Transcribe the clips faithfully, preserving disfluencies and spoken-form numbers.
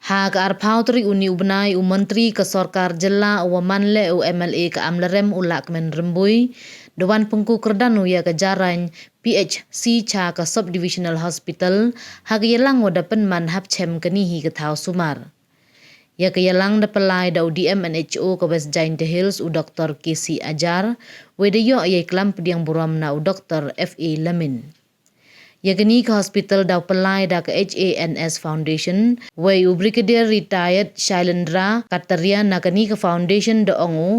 Ha ka arphaw tarik uni u bnai, u Montri ka Sorkar Jylla u wa man leh u M L A ka Amlarem u Lahkmen Rymbui, da wan pynku kyrdan u ya ka jarain P H C cha ka Sub Divisional Hospital, ha ka yalang wa da pynman hapchem kani hi ka thaw sumar. Ya ka yalang da pynlai da u D M and H O ka West Jaintia Hills, u Doktor K C Ajar, wei da yoh yei klam pdiang burom na u Doktor F A Lamin. Ya kani ka hospital daw pynlai da ka H A N S Foundation, wei u Brigadier Retired Shailendra Kataria na kani ka foundation da ong u,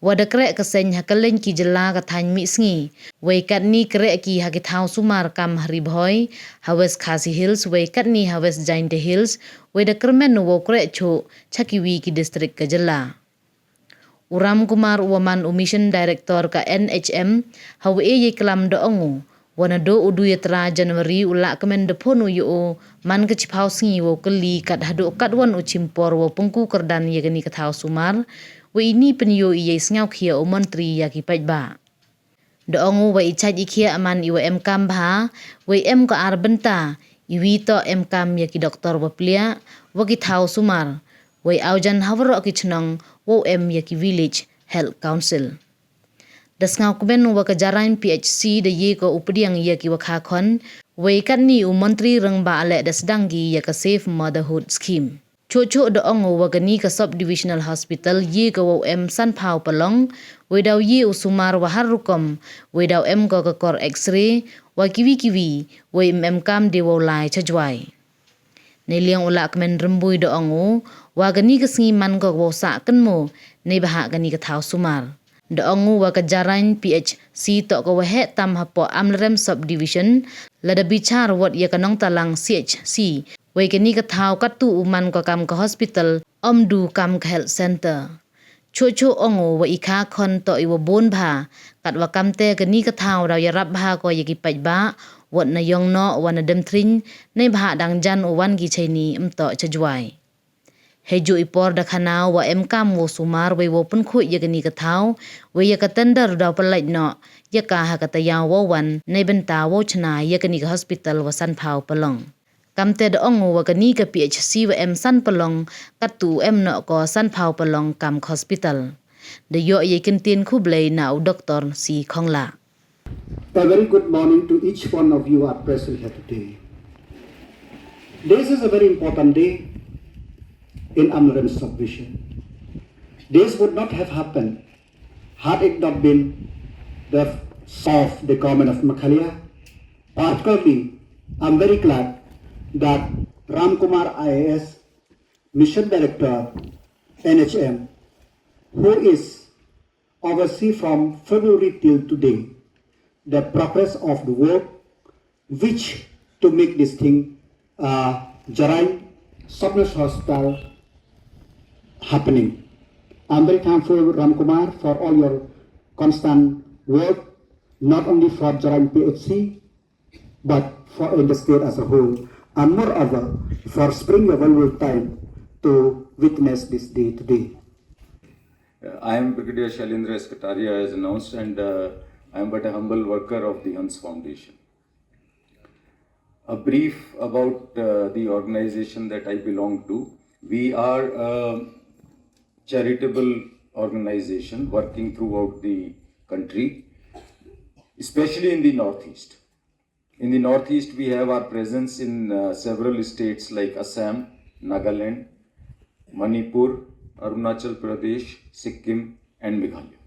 wa da kreh ka seng ha kylleiñ ki jylla ka thaiñ mihsngi, wei katni kreh ki ha ki thaw sumar kam ha Ri Bhoi, ha West Khasi Hills, wei katni ha West Jaintia Hills, wei da kyrmen u wow kreh chuh cha kiwi ki district ka jylla. U Ram Kumar u wa man u Mission Director ka N H M, ha wa e yei klam da ong u, wa naduh u dui yatra January u Lahkmen da phone u ya u man ka chiphaw sngi wow kylli kat haduh katwon u chimpor wow pynku kyrdan ya kani ka thaw sumar, wa ini pynyoo i yei sngewkhia u Montri ya ki paidbah. Da ong u wa i chait i khiah man i wa em kam bha, wei em ka ar bynta, i wi toh em kam ya ki doktor wa pliah, wa ki thaw sumar, wei awjan ha waroh ki chnong, wow em ya ki Village Health Council. Da sngewkmen u wa ka jarain P H C da ye ko u pdiang ya ki wa kha khon, wei katni u Montri Rangbah leh da sdang ki ya ka Safe Motherhood Scheme. Chuh chuh da ong u wa kani ka Sub Divisional Hospital ye ka wow em sanphaw palong, wei daw ye u sumar wa har rukom, wei daw em ko ka kor X-ray, wa kiwi kiwi, wei em em kam de wow lai cha Jwai. Neiliang u Lahkmen Rymbui da ong u, wa kani ka sngi man ko wow sah kynmaw, neibhah kani ka thaw sumar. Da ong u wa ka jarain P H C toh ka wa heh tam hapoh Amlarem Sub Division, lada bichar wot ya ka Nongtalang C H C, wei kani ka thaw kattu u man ko kam ka hospital, ym du kam ka health center. Chuh chuh ong u wa i kha khon toh i wa bun bha, katwa kamte kani ka thaw daw yarap bha ko ya ki paidbah, wot na yong noh, wa na Demthring, neibhah dang jan u wan ki chaini ym toh cha Jwai. Hei juh i por da khana u wa em kam wow sumar wei wow pynkhuid ya kani ka thaw, wei ya ka tender daw pynlait noh, ya ka ha ka tayaw wow wan, neibynta wow chna ya kani ka hospital wa sanphaw palong. Kamte da ong u wa kani ka P H C wa em san palong, kattu em noh ko sanphaw palong kam ka hospital. Da yoh yei kyntien khublei na u Doktor C Khonglah. A very good morning to each one of you are present here today. This is a very important day in Amlarem Subdivision. This would not have happened had it not been the of the government of Meghalaya. Particularly, I'm very glad that Ram Kumar I A S, Mission Director, N H M, who is oversee from February till today the progress of the work which to make this thing, uh, Jarain Subdivisional Hospital happening. I'm very thankful, Ram Kumar, for all your constant work, not only for Jarain P H C, but for in the state as a whole, and moreover, for sparing your valuable time to witness this day today. Uh, I am Brigadier Shailendra S Kataria, as announced, and, uh, I am but a humble worker of the Hans Foundation. A brief about, uh, the organization that I belong to. We are a charitable organization working throughout the country, especially in the Northeast. In the Northeast, we have our presence in, uh, several states like Assam, Nagaland, Manipur, Arunachal Pradesh, Sikkim, and Meghalaya.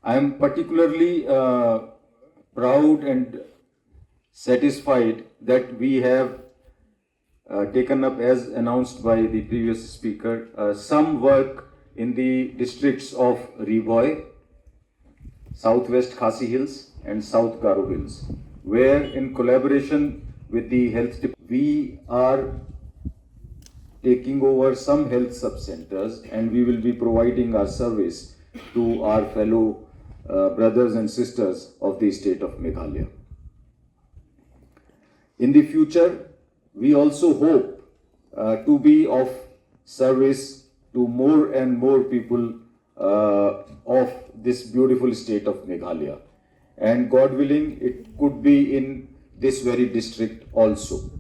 I am particularly, uh, proud and satisfied that we have, uh, taken up, as announced by the previous speaker, uh, some work in the districts of Ri Bhoi, Southwest Khasi Hills, and South Garo Hills, where in collaboration with the health dep-, we are taking over some health sub-centers, and we will be providing our service to our fellow, uh, brothers and sisters of the state of Meghalaya. In the future, we also hope, uh, to be of service to more and more people, uh, of this beautiful state of Meghalaya. And God willing, it could be in this very district also.